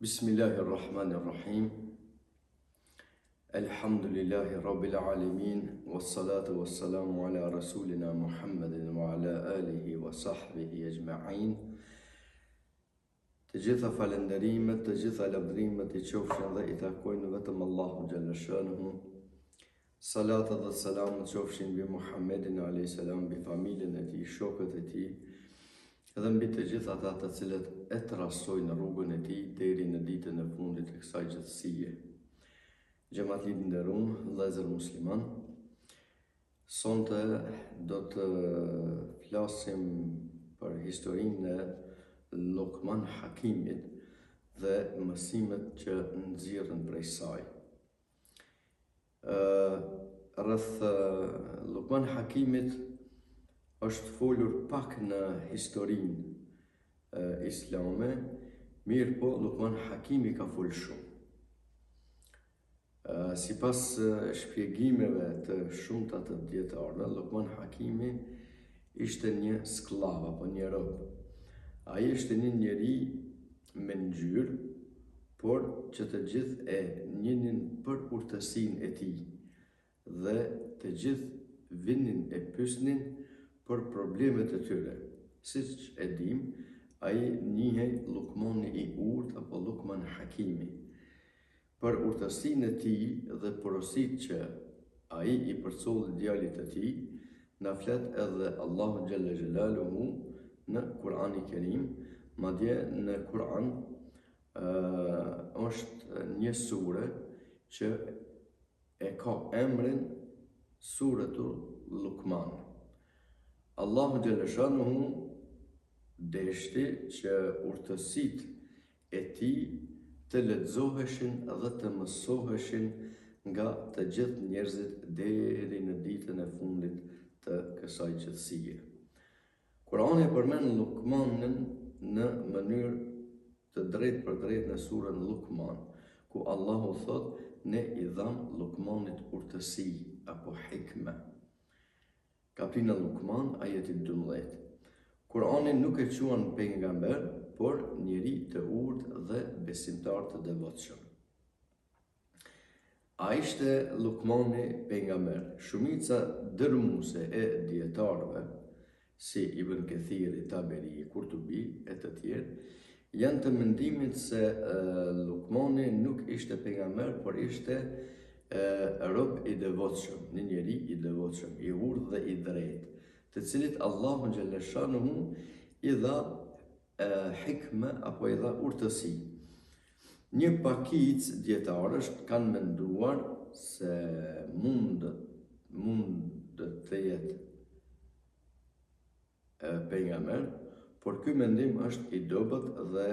Bismillahirrahmanirrahim. Elhamdülillahi Rabbil alemin. Ve salatu ve selamu ala Resulina Muhammedin ve ala alihi ve sahbihi ecma'in. Të gjitha falënderimet, të gjitha lavdërimet i qofshin dhe i takojnë vetëm Allahu xhelleshanuhu. Salatat dhe selamet qofshin mbi Muhammedin alayhis salam, mbi familjen e tij, shokët e tij dhe mbi të gjithë ata të cilët e trasojnë rrugën e tij deri në ditën e fundit të kësaj gjithësie. Xhematli të nderum, vëllezër musliman, sonte do të flasim për historinë e Lukman Hakimit dhe mësimet që nxirren prej saj. Rreth Lukman Hakimit është folur pak në historinë islame, mirëpo Lukman Hakimi ka folë shumë. Sipas shpjegimeve të shumta të dijetarëve, Lukman Hakimi ishte një skllav apo një rob. Ai ishte një njeri me ngjyrë, por që të gjithë e njihnin për urtësinë e tij dhe të gjithë vinin e pysnin për problemet e tyre. Siç e dimë, ai njihej Llukmani i Urtë apo Llukman Hakimi. Për urtësinë e tij dhe porositë që ai i përcolli djalit të tij, na flet edhe Allahu xhelle xhelaluhu në Kur'ani Kerim, madje në Kur'an është një sure që e ka emrin Suretu Lukman. Allahu xhelleshanuhu deshti që urtësitë e tij të lexoheshin dhe të mësoheshin nga të gjithë njerëzit deri në ditën e fundit të kësaj gjithësie. Kurani e përmend Lukmanin në mënyrë të drejtpërdrejtë në surën Lukman, ku Allahu thotë, Ne i dhamë Lukmanit urtësi apo hikme. Kaptina Lukman, ajeti 12. Kurani nuk e quan pejgamber, por njeri të urtë dhe besimtar të devotshëm. A ishte Lukmani pejgamber? Shumica dërrmuese e dijetarëve, si Ibn Kethiri, Taberi, Kurtubi e të tjerë, janë të mendimit se Lukmani nuk ishte pejgamber, por ishte rob i devotshëm, një njeri i devotshëm, i urtë dhe i drejtë, të cilit Allahu xhelleshanuhu i dha hikme apo i dha urtësi. Një pakicë dijetarësh kanë menduar se mund mund të jetë pejgamber, por ky mendim është i dobët dhe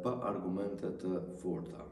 pa argumente të forta.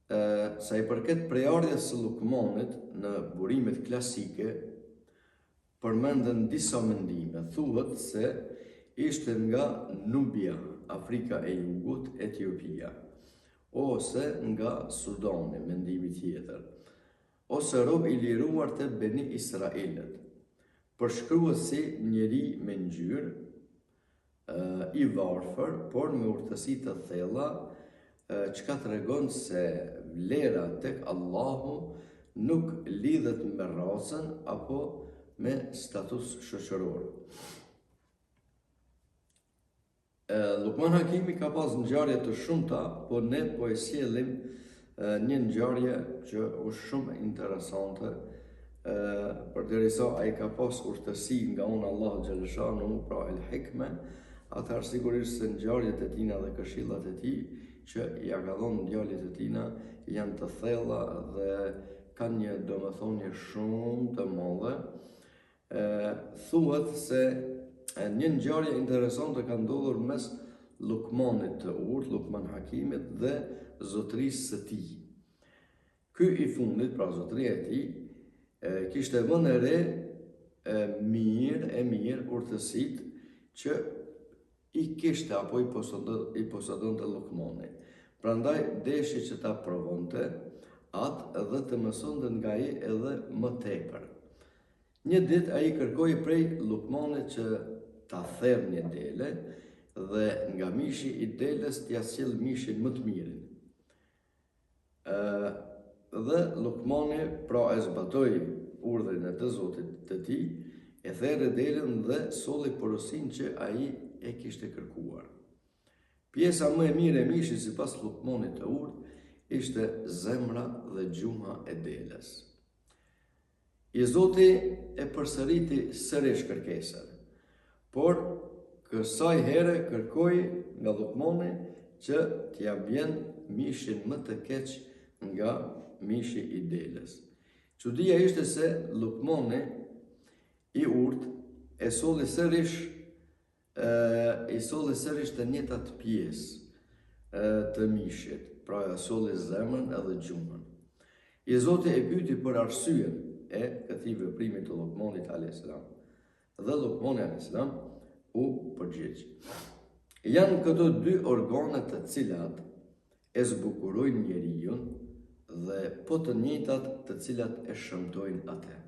Sa i përket prejardhjes së Lukmanit në burimet klasike, përmenden disa mendime. Thuhet se ishte nga Nubia, Afrika e Jugut, Etiopia, ose nga Sudani, mendimi tjetër, ose rob i liruar te Beni Israilët. Përshkruhet si njeri me ngjyrë, i varfër, por me urtësi të thella, çka tregon se vlera tek Allahu nuk lidhet me racën apo me status shoqëror. Lukman Hakimi ka pas ngjarje të shumta, por ne po e sjellim një ngjarje që është shumë interesante, përderisa ai ka pas urtësi nga ana e Allahut xhelleshanuhu, pra el hikme, atëherë sigurisht se ngjarjet e tina dhe këshillat e tij që ia ka dhonë djalit të tina janë të thella dhe kanë një domethënie shumë të madhe. Thuhet se një ngjarje interesante ka ndodhur mes Lukmanit të urtë, Lukman Hakimit dhe zotërisë së tij. Ky i fundit, pra zotëria e tij, kishte vënë re mirë e mirë urtësitë që i kishte apo i posedonte, i posedonte Lukmani. Prandaj deshi që ta provonte atë dhe të mësonte nga ai edhe më tepër. Një ditë ai kërkoi prej Lukmanit që ta therë një dele. dhe nga mishi i deles t'ia sjellë mishin më të mirin. Ë dhe Lukmani pra e zbatoi urdhrin e të Zotit të tij, e theri delen dhe solli porosinë që ai e kishte kërkuar. Pjesa më e mirë e mishit sipas Lukmanit të urtë ishte zemra dhe gjuha e deles. I zoti e përsëriti sërish kërkesën, por kësaj here kërkoi nga Lukmani që t'ia bjen mishin më të keq nga mishi i deles. Çudia ishte se Lukmani i urtë e solli sërish i solli sërish të njëjtat pjesë të mishit, pra e solli zemrën edhe gjuhën. I zoti e pyeti për arsyen e këtij veprimi të Lukmanit alayhis salam. Dhe Lukmani alayhis salam u përgjigj. Janë këto dy organe të cilat e zbukurojnë njeriun dhe po të njëjtat të cilat e shëmtojnë atë.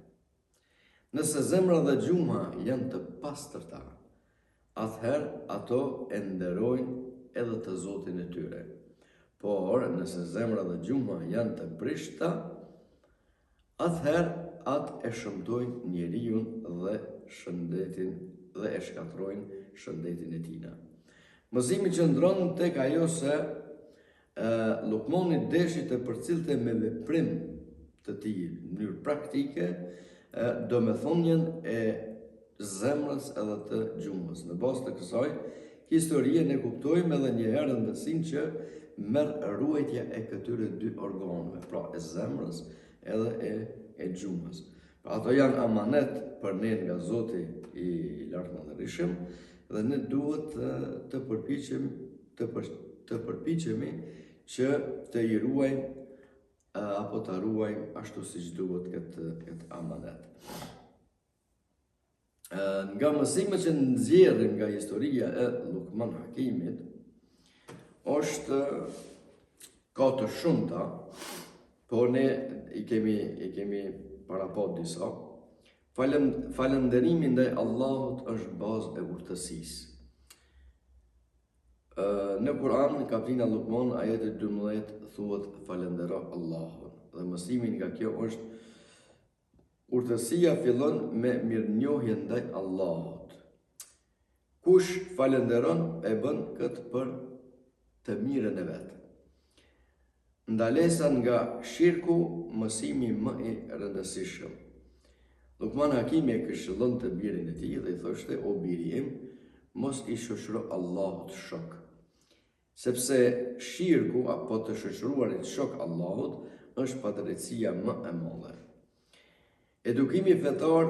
Nëse zemra dhe gjuha janë të pastërta, atëherë ato e nderojnë edhe të Zotin e tyre. Por, nëse zemra dhe gjuha janë të brishta, atëherë atë e shëmtojnë njeriun dhe shëndetin dhe e shkatërrojnë shëndetin e tina. Mësimi qëndron tek ajo se Lukmani deshi të përcillte me veprim të tij në mënyrë praktike domethënien e zemrës edhe të gjuhës. Në bazë të kësaj historie ne kuptojmë edhe një herë rëndësinë që merr ruajtja e këtyre dy organeve, pra e zemrës edhe e e gjuhës. Pra ato janë amanet për ne nga Zoti i Lartmadhërishëm dhe ne duhet të, të përpiqem të, për, të përpiqemi që të i ruajmë apo ta ruajmë ashtu siç duhet këtë këtë amanet. Nga mësimet që nxjerrim nga historia e Lukman Hakimit, është ka të shumta, por ne i kemi i kemi parapa disa. Falem, falënderimi ndaj Allahut është bazë e urtësisë. Në Kur'an, kaptina Lukman, ajeti 12, thuhet falëndero Allahun. Dhe mësimi nga kjo është Urtësia fillon me mirënjohjen ndaj Allahut. Kush falënderon e bën këtë për të mirën e vet. Ndalesa nga shirku, mësimi më i rëndësishëm. Lukman Hakimi e këshillon të birin e tij dhe i thoshte, o biri im, mos i shoqëro Allahut shok. Sepse shirku apo të shoqëruarit shok Allahut është padrejtësia më e madhe. Edukimi fetar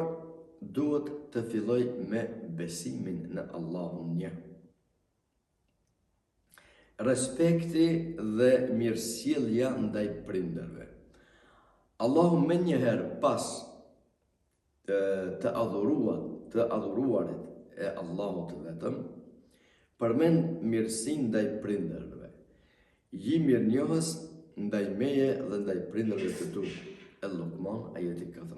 duhet të fillojë me besimin në Allahun një. Respekti dhe mirësjellja ndaj prindërve. Allahu menjëherë pas të adhuruat, të adhuruarit e Allahut të vetëm, përmend mirësinë ndaj prindërve. Ji mirënjohës ndaj meje dhe ndaj prindërve të tu. El Lukman, ajeti 14.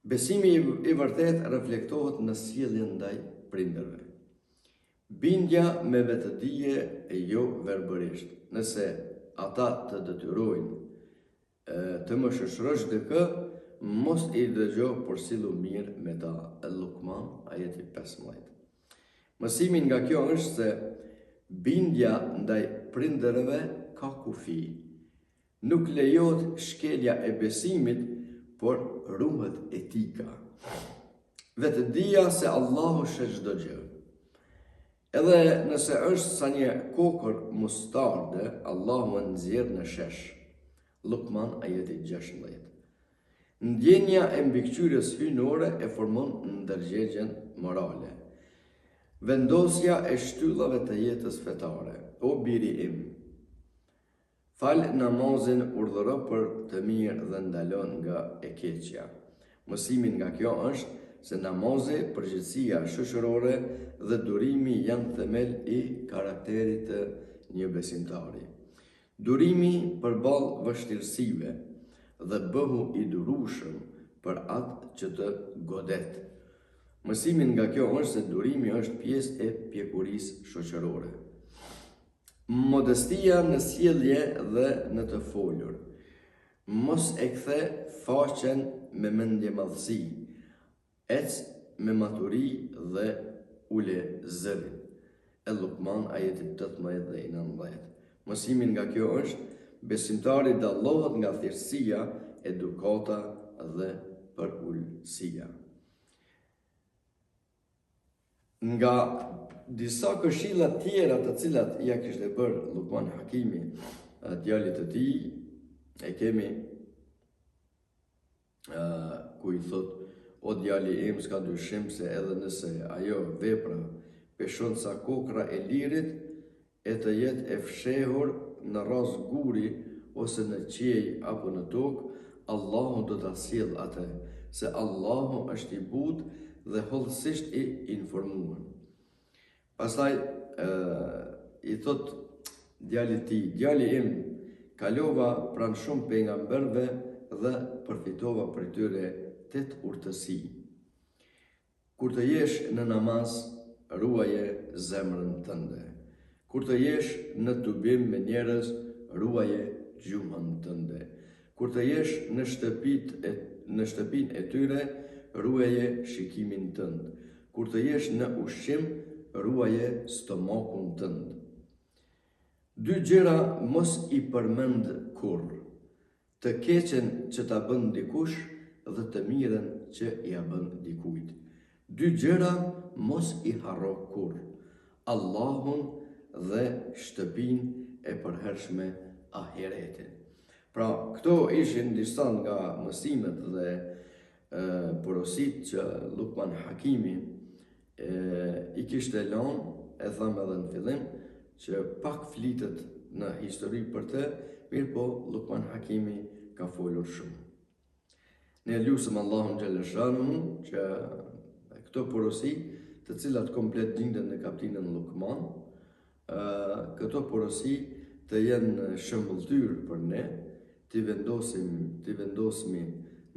Besimi i vërtetë reflektohet në sjelljen ndaj prindërve. Bindja me vetëdije e jo verbërisht. Nëse ata të detyrojnë Të më shoqërosh dikë, mos i dëgjo, por sillu mirë me ta. El Lukman, ajeti 15. Mësimi nga kjo është se bindja ndaj prindërve ka kufi. Nuk lejohet shkelja e besimit, por ruhet etika. Vetëdija se Allahu sheh çdo gjë. Edhe nëse është sa një kokërr mustarde, Allahu e nxjerr në shesh. Lukman, ajeti 16. Ndjenja e mbikëqyrjes hyjnore e formon ndërgjegjen morale. Vendosja e shtyllave të jetës fetare. O biri im, Fal namazin, urdhëro për të mirë dhe ndalo nga e keqja. Mësimi nga kjo është se namazi, përgjegjësia shoqërore dhe durimi janë themel i karakterit të një besimtari. Durimi përballë vështirësive dhe bëhu i durueshëm për atë që të godet. Mësimi nga kjo është se durimi është pjesë e pjekurisë shoqërore. Modestia në sjellje dhe në të folur. Mos e kthe faqen me mendjemadhësi. Ec me maturi dhe ule zërin. El Lukman ajeti 18 dhe i 19. Mësimi nga kjo është, besimtari dallohet nga thjeshtësia, edukata dhe përulësia. Nga disa këshilla tjera të cilat ia kishte bërë Lukman Hakimi djalit të tij, e kemi ku i thotë o djali im s'ka dyshim se edhe nëse ajo vepra peshon sa kokrra e lirit e të jetë e fshehur në rrasë guri ose në qiej apo në tokë, Allahu do ta sjellë atë, se Allahu është i butë dhe hollësisht i informuar. Pastaj i thotë djalit tij, djali im, kalova pranë shumë pejgamberëve dhe përfitova prej tyre tetë urtësi. Kur të jesh në namaz, ruaje zemrën tënde. Kur të jesh në tubim me njerëz, ruaje gjuhën tënde. Kur të jesh në shtëpitë e në shtëpinë e tyre, ruaje shikimin tënd. Kur të jesh në ushqim, ruaje stomakun tënd. Dy gjëra mos i përmend kurrë. Të keqen që ta bën dikush dhe të mirën që ia bën dikujt. Dy gjëra mos i harro kurrë, Allahun dhe shtëpinë e përhershme Ahiretin. Pra, këto ishin disa nga mësimet dhe porositë që Lukman Hakimi e, i kishte lënë, e thamë edhe në fillim, që pak flitet në histori për të, mirëpo Lukman Hakimi ka folur shumë. Ne lusim Allahun xhelleshanuhu që këto porosi, të cilat komplet gjinden në kaptinën Lukman, këto porosi të jenë shëmbëlltyrë për ne, t'i vendosim, t'i vendosmi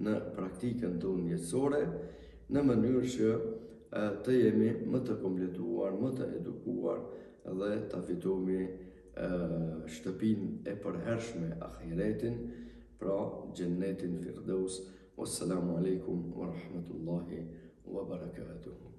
në praktikën tonë jetësore, në mënyrë që të jemi më të kompletuar, më të edukuar dhe ta fitomi shtëpinë e përhershme ahiretin, pra xhennetin Firdeus. Wassalamu alaikum wa rahmatullahi wa barakatuhu.